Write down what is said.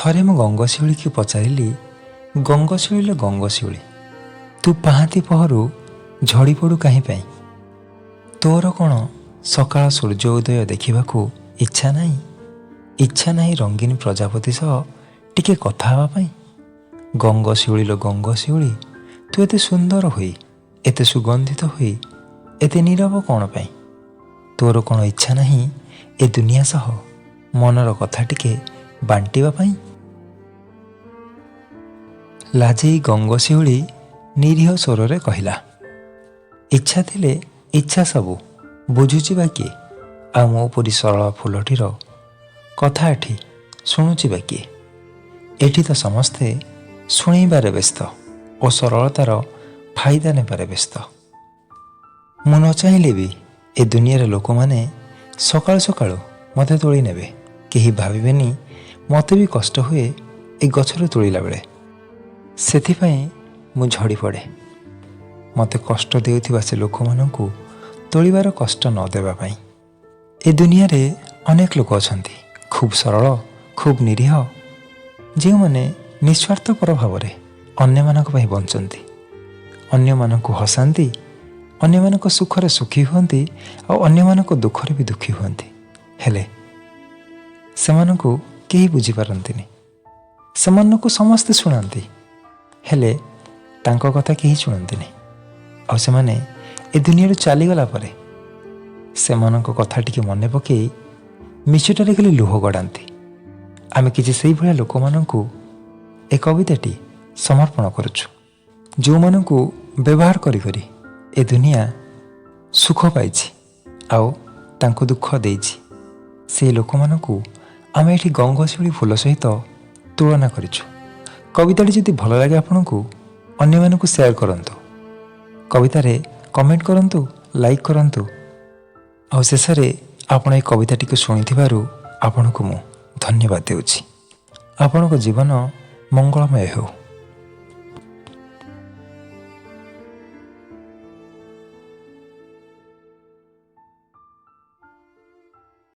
ଥରେ ମୁଁ ଗଙ୍ଗଶିଉଳିକି ପଚାରିଲି, ଗଙ୍ଗଶିଉଳିର ଗଙ୍ଗଶିଉଳି, ତୁ ପାହାନ୍ତି ପହରୁ ଝଡ଼ି ପଡ଼ୁ କାହିଁ ପାଇଁ? ତୋର କ'ଣ ସକାଳ ସୂର୍ଯ୍ୟ ଉଦୟ ଦେଖିବାକୁ ଇଚ୍ଛା ନାହିଁ? ଇଚ୍ଛା ନାହିଁ ରଙ୍ଗୀନ ପ୍ରଜାପତି ସହ ଟିକେ କଥା ହେବା ପାଇଁ? ଗଙ୍ଗଶିଉଳିର ଗଙ୍ଗଶିଉଳି, ତୁ ଏତେ ସୁନ୍ଦର ହୋଇ, ଏତେ ସୁଗନ୍ଧିତ ହୋଇ ଏତେ ନୀରବ କ'ଣ ପାଇଁ? ତୋର କ'ଣ ଇଚ୍ଛା ନାହିଁ ଏ ଦୁନିଆ ସହ ମନର କଥା ଟିକେ ବାଣ୍ଟିବା ପାଇଁ? ଲାଜେଇ ଗଙ୍ଗଶିଉଳି ନିରୀହ ସ୍ୱରରେ କହିଲା, ଇଚ୍ଛା ଥିଲେ ଇଚ୍ଛା ସବୁ ବୁଝୁଛି ବା କିଏ? ଆଉ ମୋ ପରି ସରଳ ଫୁଲଟିର କଥା ଏଠି ଶୁଣୁଛି ବା କିଏ? ଏଠି ତ ସମସ୍ତେ ଶୁଣେଇବାରେ ବ୍ୟସ୍ତ ଓ ସରଳତାର ଫାଇଦା ନେବାରେ ବ୍ୟସ୍ତ। ମୁଁ ନ ଚାହିଁଲେ ବି ଏ ଦୁନିଆର ଲୋକମାନେ ସକାଳୁ ସକାଳୁ ମୋତେ ତୋଳି ନେବେ। କେହି ଭାବିବେନି ମୋତେ ବି କଷ୍ଟ ହୁଏ ଏ ଗଛରୁ ତୋଳିଲା ବେଳେ। ସେଥିପାଇଁ ମୁଁ ଝଡ଼ି ପଡ଼େ, ମୋତେ କଷ୍ଟ ଦେଉଥିବା ସେ ଲୋକମାନଙ୍କୁ ତୋଳିବାର କଷ୍ଟ ନ ଦେବା ପାଇଁ। ଏ ଦୁନିଆରେ ଅନେକ ଲୋକ ଅଛନ୍ତି ଖୁବ୍ ସରଳ, ଖୁବ୍ ନିରୀହ, ଯେଉଁମାନେ ନିସ୍ୱାର୍ଥପର ଭାବରେ ଅନ୍ୟମାନଙ୍କ ପାଇଁ ବଞ୍ଚନ୍ତି, ଅନ୍ୟମାନଙ୍କୁ ହସାନ୍ତି, ଅନ୍ୟମାନଙ୍କ ସୁଖରେ ସୁଖୀ ହୁଅନ୍ତି ଆଉ ଅନ୍ୟମାନଙ୍କ ଦୁଃଖରେ ବି ଦୁଃଖୀ ହୁଅନ୍ତି। ହେଲେ ସେମାନଙ୍କୁ କେହି ବୁଝିପାରନ୍ତିନି। ସେମାନଙ୍କୁ ସମସ୍ତେ ଶୁଣାନ୍ତି, ହେଲେ ତାଙ୍କ କଥା କେହି ଶୁଣନ୍ତିନି। ଆଉ ସେମାନେ ଏ ଦୁନିଆରୁ ଚାଲିଗଲା ପରେ ସେମାନଙ୍କ କଥା ଟିକେ ମନେ ପକାଇ ମିଛଟାରେ ଖାଲି ଲୁହ ଗଡ଼ାନ୍ତି। ଆମେ କିଛି ସେଇଭଳିଆ ଲୋକମାନଙ୍କୁ ଏ କବିତାଟି ସମର୍ପଣ କରୁଛୁ, ଯେଉଁମାନଙ୍କୁ ବ୍ୟବହାର କରି କରି ଏ ଦୁନିଆ ସୁଖ ପାଇଛି ଆଉ ତାଙ୍କୁ ଦୁଃଖ ଦେଇଛି। ସେଇ ଲୋକମାନଙ୍କୁ ଆମେ ଏଠି ଗଙ୍ଗଶିଉଳି ଫୁଲ ସହିତ ତୁଳନା କରିଛୁ। କବିତାଟି ଯଦି ଭଲ ଲାଗେ ଆପଣଙ୍କୁ, ଅନ୍ୟମାନଙ୍କୁ ସେୟାର କରନ୍ତୁ, କବିତାରେ କମେଣ୍ଟ କରନ୍ତୁ, ଲାଇକ୍ କରନ୍ତୁ। ଆଉ ଶେଷରେ ଆପଣ ଏ କବିତାଟିକୁ ଶୁଣିଥିବାରୁ ଆପଣଙ୍କୁ ମୁଁ ଧନ୍ୟବାଦ ଦେଉଛି। ଆପଣଙ୍କ ଜୀବନ ମଙ୍ଗଳମୟ ହେଉ।